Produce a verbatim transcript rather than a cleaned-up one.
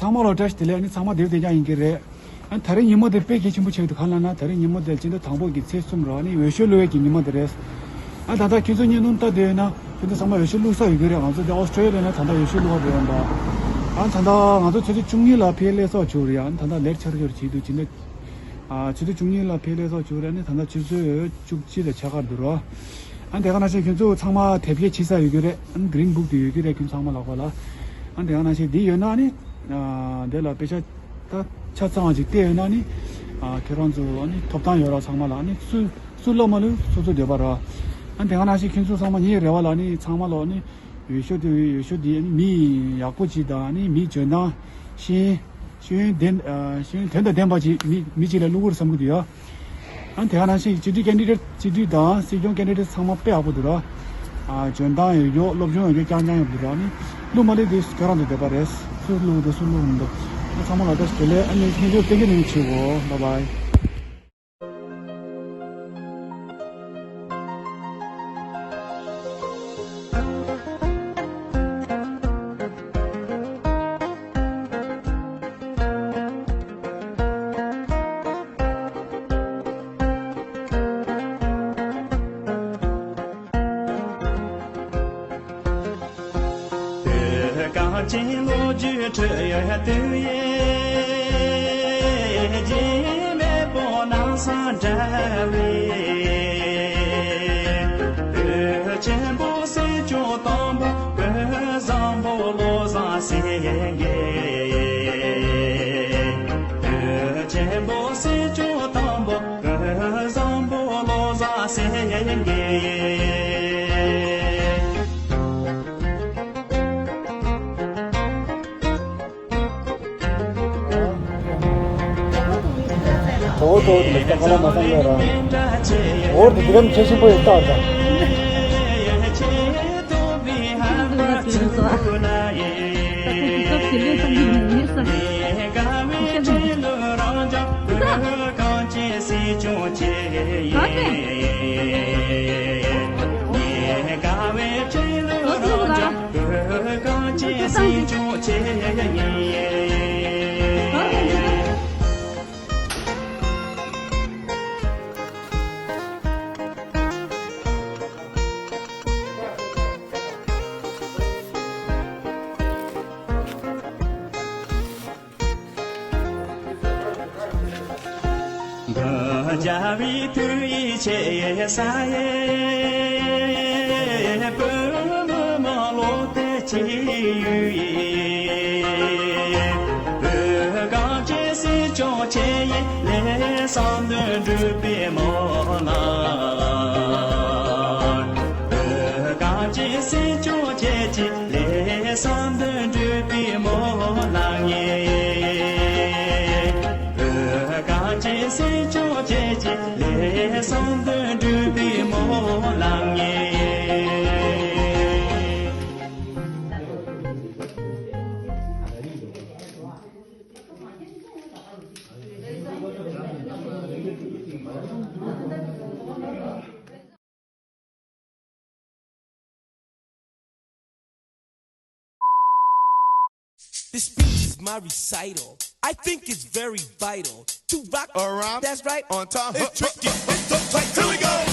ཚང་མ་ལ་བཀྲ་ཤིས་བདེ་ལེགས། ཨ་ནི་ཚང་མ་བདེ་པོ་བདེ་རྐྱང་ཡིན་གྱི་རེད། ཨ་ནི་ད་རེས་ཉིན་མོ་དེ་དཔེ་གལ་ཆེན་པོ་ཆགས་ཀྱི་འདུག་གང་ལབ་ན། ད་རེས་ཉིན་མོ་དེ་སྤྱི་ཟླ་དང་པོ་གི་ཚེས་གསུམ་རེད། ཨ་ནི་འོས་ཤོག་བླུག་ཡས་ཀྱི་ཉིན་མོ་དེ་རེད། ཨ་ད་ལྟ་ཁྱེད་ཚོ་བརྙན་ཐུང་ལྟ་བསྡད་ཡོད་ན་ཁྱེད་ཚོ་ཚང་མ་འོས་ཤོག་བླུག་ས་ཡོད་ཀྱི་རེད། ང་ཚོ་འདི་ཨོ་སི་ཀྲོ་ལི་ཡ་ལ་ཡིན་ན་ད་ལྟ་འོས་ཤོག་བླུག་པ་འགྲོ་ཡོང་ད། ཨ་ད་ལྟ་ང་ཚོ་ཆུ་ཚོད་བཅུ་གཉིས་ལ་ཕེབས་ལས་གསོག་བྱུང་རེད། ཨ་ད་ལྟ་ལེ་ཊི་ཆགས་ཀྱི་རེད། བྱེད་དུས་ཕྱི་ཟླ། ཨ་ཆུ་ཚོད་བཅུ་གཉིས་ལ་ཕེབས་ལས་གསོག་བྱུང་རེད། ཨ་ནི་ད་ལྟ་ཆུ་ཚོད་བཅུ་གཅིག་ལ་ཆ་ཁ་འདུག་རོ། ཨ་དེ་ག་ནང་བཞིན་ཁྱོད་ཚོ་ཚང་མ་དེབ་སྐྱེལ་བྱེད་ས་ཡོད་ཀྱི་རེད། ཨ་ནི་གི་རིན་བུག་དེ་ཡོད་ཀྱི་རེད། ཁྱོད་ཚང་མ་ལག་པ་ལ། ཨ་དེ་ག་ནང་བཞིན་འདི་ཡོད་ན་ནི། ཨ་དེ་ལ་དཔེ་ཆ་ད་ཆ་ཚང་བ་ཅིག་བལྟས་ཡོད་ན་ནི། ཨ་ཁྱེད་རང་ཚོ་ཨ་ནི་ཐོབ་ཐང་ཡོད་ར། ཚང་མ་ལ་ཨ་ནི་སུ་སུ་བླུག་མ་བླུག་སོ་སོ་འདོད་པ་ར། ཨ་དེ་ག་ནང་བཞིན་ཁྱོད་ཚོ་ཚང་མ་ངའི་རེ་བ་ལ་ནི་ཚང་མ་ལ་ནི། འོས་ཤོག་དེ་འོས་ཤོག་དེ་མི་ཡག་པོ་ཅིག་དང་ནི་མི་འཇོན་ཐང་ཤེས་ཤེས་ཡོན་ལྡན། ཨ་ཤེས་ཡོན་དོན་དང་ལྡན་པ་ཅིག་མི་མི་ཅིག་ལ་བླུག་དགོས་བསམ་གྱི་འདུག་ཡ། ཨ་དེ་ག་ནང་བཞིན་སྤྱི་འཐུས་ཀེན་ཌི་ཌེ་ཊི་སྤྱི་འཐུས་དང་སྲིད་སྐྱོང་ཀེན་ཌི་ཌེ་ཊི་ཚང་མ་དཔེ་ཡག་པོ་འདུག་ར། ཨ་འཇོན་ཐང་ཡོད་རྒྱུ་སློབ་སྦྱོང་ཡོད་རྒྱུ་རྐྱང་རྐྱང་ཡོད་འདུག་ར། ནི་བླུག་མ་བླུག་དེ་ཁྱོད་རང་ཚོ་འདོད་པ་རེད། སུ་བླུག་འདུག་སུ་བླུག་མི་འདུག་ཨ་ཚང་མ་ལ་བཀྲ་ཤིས་བདེ་ལེགས། ཨ་ནི་ཁྱེད་ཚོ་སྟོན་གྱི་ནི་བྱེད་གོ། བཱའི་བཱའི། བོད་གངས་ཅན་ལོ་རྒྱུས་ཁྲོད་ཡོད་དུས་ཡེ། རྗེ་མེས་པོ་ནམ་བཟང་འདྲ་བའི། བོད་ཆེན་པོ་སྲིད་སྐྱོང་དང་པོ་བོད་བཟང་པོ་བློ་བཟང་སེང་གེ། བོད་ཆེན་པོ་སྲིད་སྐྱོང་དང་པོ་བོད་བཟང་པོ་བློ་བཟང་སེང་གེ། གྲོགས་གྲོགས་དེ་ལ་ཁ་ལ་མ་བཏང་ཡོད་ར། འོར་དེ་དེ་གམ་ཆེ་ཆེན་པོ་ཡོད་ད་ད། མགོན་རྒྱལ་བའི་ཐུགས་ཡིད་ཆེས་ས་ཡི། བོད་མི་མང་བློ་གཏད་ཀྱི་ཡུལ་ཡིན། བོད་གངས་ཅན་སྲིད་སྐྱོང་ཆེ་ཡི། ལས་བསམ་དོན་འགྲུབ་པའི་སྨོན་ལམ། བོད་གངས་ཅན་སྲིད་སྐྱོང་ཁྱེད་ཀྱི། ལས་བསམ་དོན་འགྲུབ་པའི་སྨོན་ལམ་ངེས། བོད་གངས་ཅན་སྲིད་སྐྱོང་ཁྱེད་ཀྱི། ལས་བསམ་དོན་འགྲུབ་པའི་སྨོན་ལམ་ངེས། This speech is my recital. I think it's very vital to rock around. That's right, on time. It's tricky. It's so tight. Here we go.